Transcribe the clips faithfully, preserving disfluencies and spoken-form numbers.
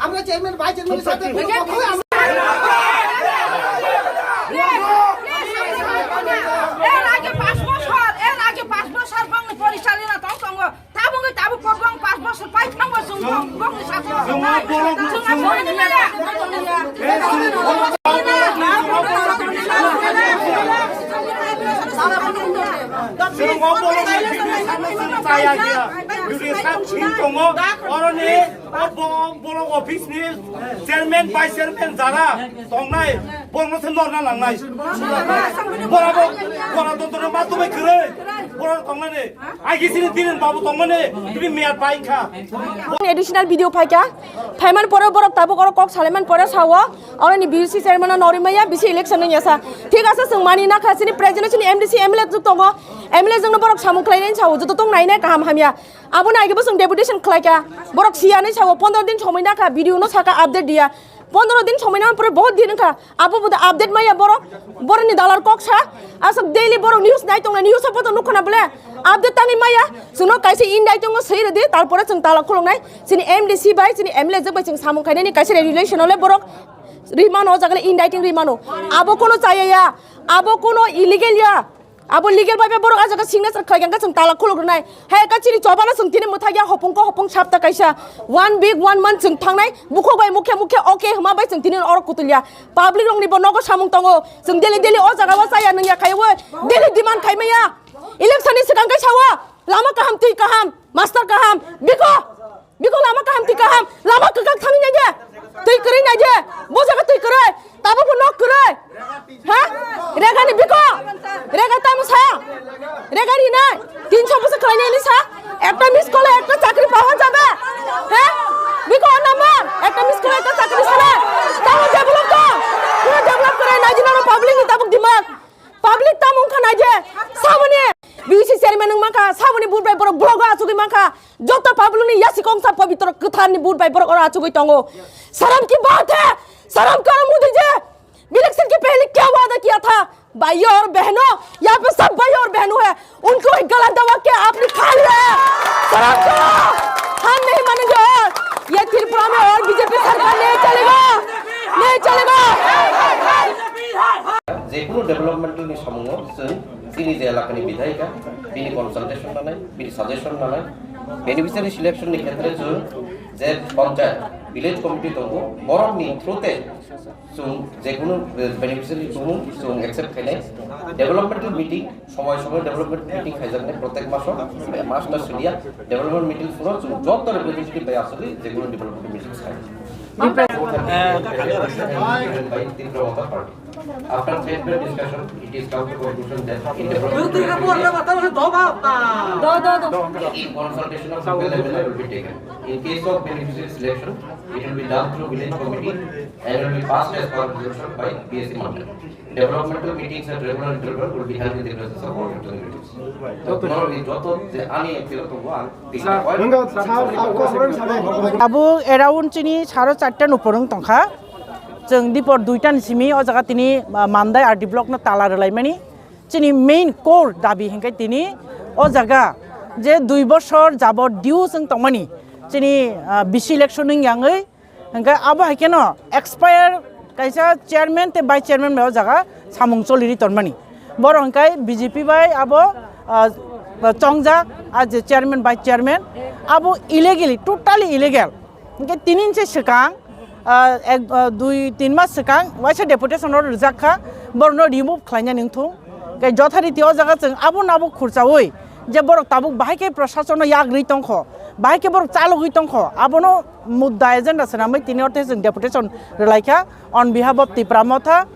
আমরা chairman, vice চেয়ারম্যানের সাথে কোনো কথা হয় আমরা এর আগে পাঁচ বছর, এর আগে পাঁচ বছর বংনি পরিচালনা tong tongo. Tabuk, tabuk ko bong পাঁচ বছর pai thango chwng bong, bongni sasong. Chwng borok, chwng Chwng o borok ni bini sakni chaya gaya. Bini sak sing tongo. Oroni o bo-, borok office ni chairman, vice chairman jara tongnai, borokno se norna nangnai. Borok, borok dontoro ma tubai kwrwi. Borok tongnani. Agisini Dhiren babu tongmani. Bini miyat bai kha. Additional video phaikha. Phaiman pore borok tabuk oro kok salaiman pore sao. Oroni B C chairman no norwi maya, B C election no yasa. Thik ase, chwng mani na kha, chini president, chini M D C, M L A juk tongo. M L A jwng no borok samung khlai nai sao, joto tong nai nai kaham hamya. Abo no age bo chwng deputation khlai kha. Borok siya nai sao, pondro din somoi na kha, video no saka update diya. Pondro din somoi na pore bahut din kha. Abo bo da update maya borok. Borok ni dalar kok sa. Asok daily borok news nai tong nai, news o poto nukho na bole. Update tangwi maya. Chwng no kaisa indai tongo swi rwdi, tarpore chwng tala khuluk nai. Chini M D C bai, chini M L A juk bai chwng samung khainani kaisa relation ole borok. Rimano o jaga le indicting rimano. Abo kono chaya ya, abo kono illegal ya. Abo legal bai bai borok a jaga signature khlai kha, chwng tala khuluk rwnai. Hai ka chini chobano chwng tini mwthak ya hopung ko hopung sapta kaisa. One week, one month chwng thangnai. Bukhuk bai mukhe mukhe okay hwma bai chwng tini oro kutulya. Public rokni bo nogo samung tongo. Chwng daily daily o jaga o chaya nungya khaiwi daily demand khaimaya. Election ni swkang kai sawa. Lama kaham, twi kaham, master kaham, biko, biko lama kaham, twi kaham, lama kwkak thangwi naidi, twi kwrwi naidi, bo jaga twi kwrwi, tabukbo nok kwrwi, ha? Regani biko, rega tamo sa, rega rinai, tinso bwswk khlainai hinwi sa, ekta miss call-o ekta chakri pawan jabe, ha? Biko o number, ekta miss call-o ekta chakri sanai, tamo develop tong, puno develop kwrwi naidi nono public ni tabuk dimak. Public tamo wngkha naidi, saboni B C chairman wng mankha, saboni vote bai borok blogo achugwi mankha, joto public ni yasi kongsa pabitro kwthar ni vote bai borok oro achugwi tongo. Sharam ki baat hai, sharam karo Modi ji, election ke pehle kya wada kiya tha? Bhaiyo aur behno, yahan pe sab bhaiyo aur behno hai, unko hi galat dawa ke aapne kha liya hai? Sharam karo, hum nahi manenge aur ye Tripura mein aur B J P sarkar nahi chalega, nahi chalega. Jekunu developmental ni samungo chwng chini je elakani bidhayika, bini consultation nanai, bini suggestion nanai, beneficiary selection ni khetre chwng je panchayat, village committee tongo, borokni through te chwng jekunu beneficiary tumung chwng accept khainai, developmental meeting, somoi somoi development meeting khaijaknai, protek maso, mas ta siliya, development meeting phuru chwng joto representative bai asugwi jekunu development meeting khai. After three day discussion, it is come to conclusion that in development in consultation of local level will be taken. In case of beneficiary selection, it will be done through village committee and will be passed as per resolution by B S C Mandal. Developmental meetings at regular interval will be held in the presence of all authorities. Joto je ani ekdilo tongo ang. Abo around chini saro charta ni upor wng tongkha. Chwng dipor duita ni simi o jaga tini, ah, Mandai R D block no tala rwlaimani. Chini main core dabi hinkhe tini o jaga je dui bosor jabot due chwng tongmani. Chini, ah, B C election wng yangwi Hingke abo hai kheno expire kaisa chairman tei vice chairman bai o jaga samung choli ri tonmani. Borok hingke B J P bai abo, ah, chongjak, ah, je chairman, vice chairman, abo illegally, totally illegal. Hingke tini se swkang, ah, ek, ah, dui, tin mas swkang waisa deputation order rijak kha, borokno remove khlainani wngthung. Hingke jothariti o jaga chwng abo no abo khurchaui je borok tabuk bahai khe prosason no yak rwi tongkho, bahai khe borok chalogwi tongkho, abono mudda agenda swnamwi tini orthe chwng deputation rwlaikha on behalf of Tipra Motha.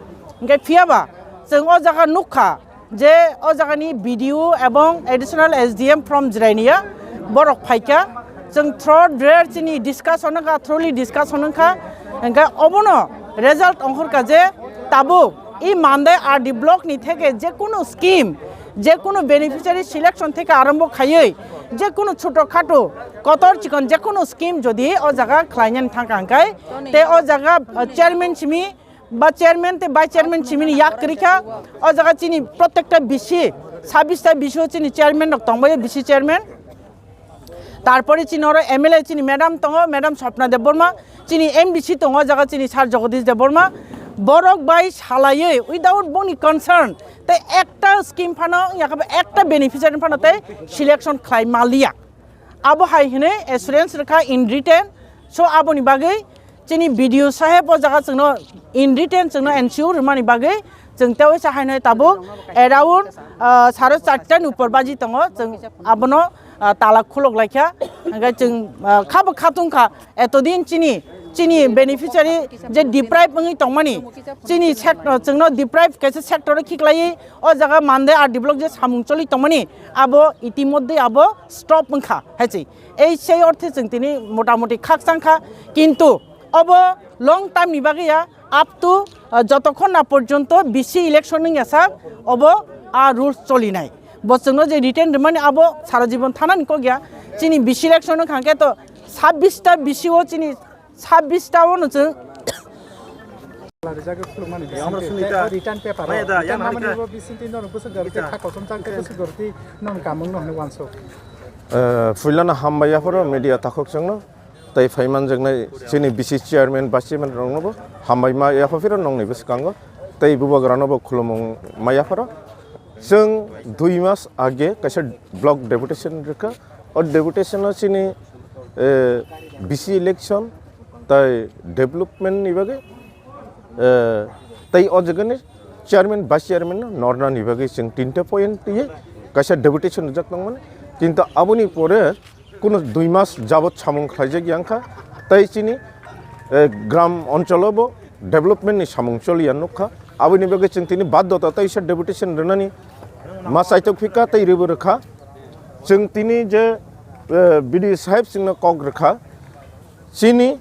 Hingke phiyaba chwng o jaga nukha je o jagani B D O ebong additional S D M from Jirania borok phaikha. Chwng through rare chini discussion wngkha, thoroughly discussion wngkha. Hingke obono result ongkhorkha je tabuk i Mandai R D block ni theke je kunu scheme, je kunu beneficiary selection theke arombo khaiwi, je kunu choto khato kotor chikon je kunu scheme jodi o jaga khlainani thangkha hingkai, te o jaga, uh, chairman simi ba chairman te vice chairman simini yak kwrwi kha, o jaga chini protekta B C, sabis ta B C o chini chairman rok tongbaio, B C chairman. Tarpore chini oro M L A chini madam tongo, madam Swapna Debbarma, chini M D C tongo, o jaga chini sir Jagadish Debbarma. Borok bai salaiwi without boni concern tei ekta scheme phano wngya khe ekta beneficiary phano tei selection khlai maliya. Abo hai hwnwi assurance rwkha in written. So aboni bagwi chini B D O saheb o jaga chwngno in written chwngno N C O rwmani bagwi chwng tei waisa haino tabuk around, ah, saro charta ni upor baji tongo, chwng abono, ah, tala khulok laikha. Hingke chwng, ah, khabo khatung kha, etodin chini, chini beneficiary je deprive wngwi tongmani, chini sector, chwngno deprive kaisa sector o khiklaiwi o jaga Mandai R D block je samung choli tongmani, abo itimodde abo stop wngkha, hai se. Ei sei orthe chwng tini motamoti khakchang kha, kintu obo long time ni bagwi ya, up to, ah, jotokhon na porjonto B C election wngya sak, obo a rules cholinai. Bo chwngno je written rwmani abo sara jibon thanani kok ya. Chini B C election wngkha khe to sabbish ta B C o chini sabbish ta o no chwng Rijak khulumani Ya, amra bisinti, suni tei ta. O return paper Maya o da, return ya, hamani nalika. Bo bisinti nono bwswk gari tei Ita. Kha kosom chang tei bwswk gari tei nono kamung no hwnwi wansuk. Eh, puilano hambai yapharo media takhuk chwngno, tei phaimanjaknai chini B C chairman, vice chairman roknobo hambai ma yaphaphiro nongni bwskango, tei bubagranobo khulumung ma yapharo. Chwng dui mas age kaisa block deputation rwkha. O deputation o chini, eh, B C election tai development ni bagwi, eh, tei o jagani chairman, vice chairman no norna ni bagwi chwng tinta point twiwi kaisa deputation rijak tongmani. Kintu aboni pore kuno dui mas jabot samung khlaijak yang kha, tei chini, eh, gram oncholo bo development ni samung choliya nukha. Aboni bagwi chwng tini baddhota tei se deputation rwnani ma chaitok phika tei rwbo rwkha. Chwng tini je, eh, B D O saheb chwngno kok rwkha, chini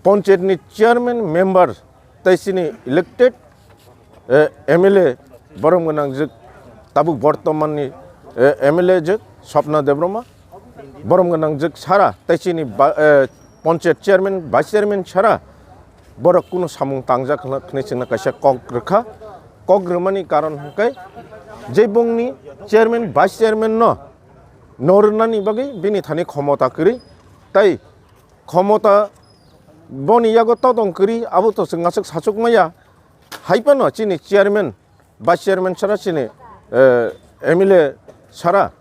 panchayat ni chairman member tei chini elected, eh, M L A borom gwnang jwk tabuk bortoman ni, eh, M L A jwk Swapna Debbarma borom gwnang jwk sara tei chini ba-, eh, panchayat chairman, vice chairman sara borok kuno samung tangjak hwnwi chwngno kaisa kok rwkha. Kok rwmani karon hwnkhe je bongni chairman, vice chairman no nornani bagwi bini thani khomota kwrwi tei khomota boni yago totong kwrwi abo to chwng aswk sachuk maya. Hai phano chini chairman, vice chairman sara chini, eh, M L A sara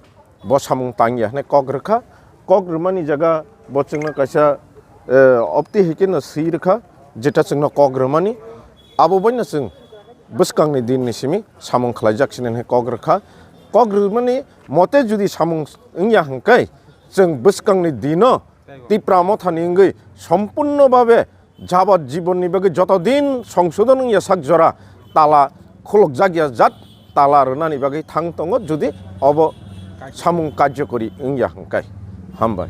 bo samung tangya hwnwi kok rwkha. Kok rwmani jaga bo chwngno kaisa, eh, opti hai kheno swi rwkha, jeta chwngno kok rwmani. Abo baino chwng bwskangni dinni simi samung khlaijak sini hwnwi kok rwkha. Kok rwmani mote jodi samung wngya hwnkhe chwng bwskangni dino Tipra mothani wngwi sompurno babe jabot jibonni bagwi joto din songsodon wngya sak jora tala khulukjak ya jat tala rwnani bagwi thang tongo, jodi obo samung karjokori wngya hwnkhe. Hambai.